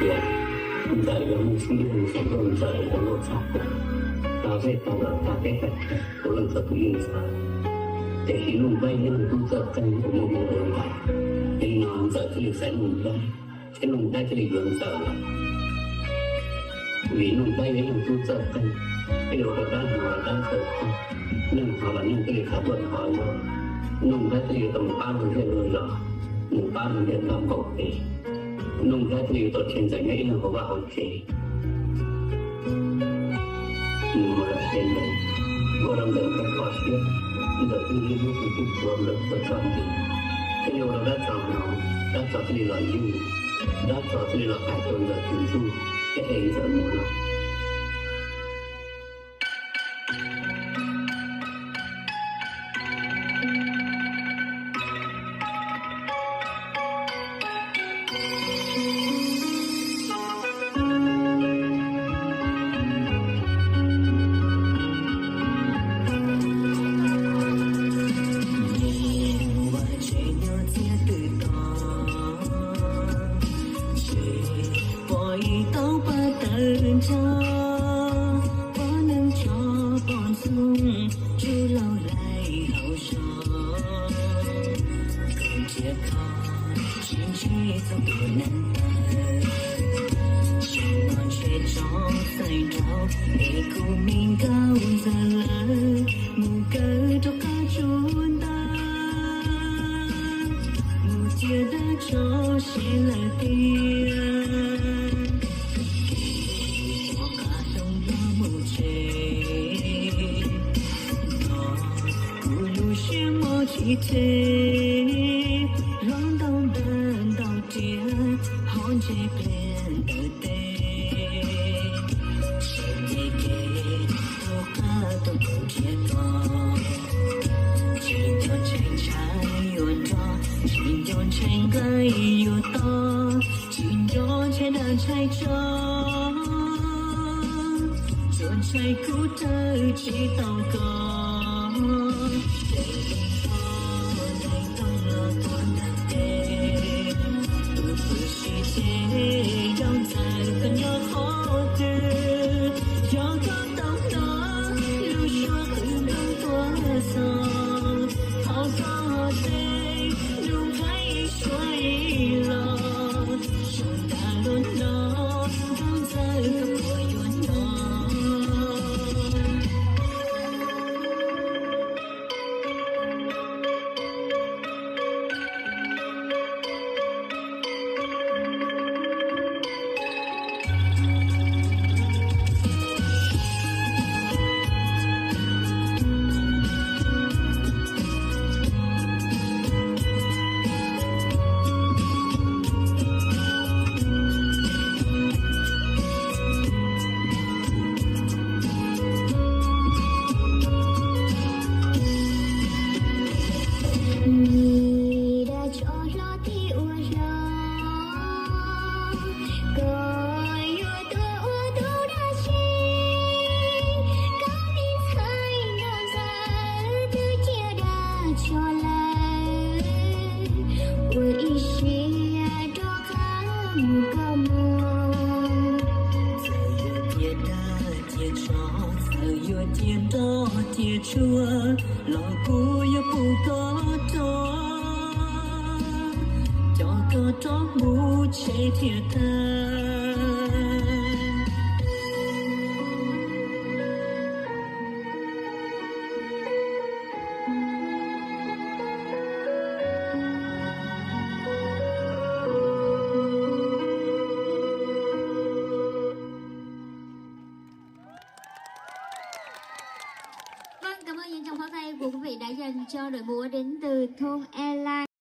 Ntxawm yog Nuj Sib Lwj, Ntxawm yog Nuj Tshaj, tau zej tau zos, tau teb tau chaw, ua leej txhua tus yeej ntxhov. Tiam sis Nuj Nplhaib thiab Nuj Tub txawj qeej, ua muaj hmoo ua npaum, nim no Ntxawm thiaj li xaiv Nuj Nplhaib, thiab Nuj Nplhaib thiaj li yuav Ntxawm lawm. Vim Nuj Nplhaib thiab Nuj Tub txawj qeej, thiaj li ua rau dab hmo los dab txawj qeej, neej hmo los neej thiaj li txhob tuaj thov Nuj Nplhaib, thiaj li yuav tau mus pab luag zej luag zos, mus pab luag ntiaj teb npaum li. Nuj Nplhaib thiaj li yuav tau rhe Ntxawm nyob ib leeg hauv vaj hauv tsev. Nws mus lawm ces Ntxawm ua rau Ntxawm kho kho siab, Ntxawm twb hlub hlub tus tub Tuam Ntxawm txhua txhua hnub, thiaj li ua rau dab tsov hnov, dab tsov thiaj li los yug, dab tsov thiaj li los hais rau Ntxawm tus ntsuj, thiab ev Ntxawm mus lawm. Pom ib tauv paj tawm ntsa, pom neeg tsov pom ntxoog, tsuj laug laig hauv zos. Koom nrhiav kho, tsis ntsib txog tus neeg tawg. Zaum no ntshe tsov txais nraug, es kuv me nkauj Ntxawg lawv mus kaw rov qab tsuas ntag. Mus cia dab tsov seb lawm tiag. Rov qab hloov hlo mus tsev, no kuv lub siab mob tsis tseg, hlob ntau ntawv ntau riam, hov ntsej pliag ntawm teb. Sawv nce kev rov qab tuaj koom nrhiav kho, tsis nco ntshai ntshai yuav nrog, tsis nco ntshai nqaij yuav tob, tsis nco ntshai dab ntshai tsov, tsuas ntshai kuv raws tsis tau koj. Ces tus txhob nqe toog los tuaj ntawm tes, tus pw sib ceg yog Ntxawg koj nyob qhov twg, yog koj tau hnov lub suab qw nroo tuaj txog, thov koj teb Nuj Nplhaib ib suab ib los, zoo nrag luag hlob, Ntxawg koj puas yuav nyob. Nim dab tsov hlob tib ua hlob, koj yuav tuaj ua tub dab tsi? Koj me ntxhais nkauj Ntxawg twb cia dab tsov lawm, ua ib siab rov qab mus koj mus. Txawm yuav cia dab cia tsov, txawm yuav cia nroj cia tshuaj, los kuv yuav pub koj rov, coj koj rov mus tsev thiaj tag. Vâng, cảm ơn những tràng pháo tay của quý vị đã dành cho đội múa đến từ thôn E Lan.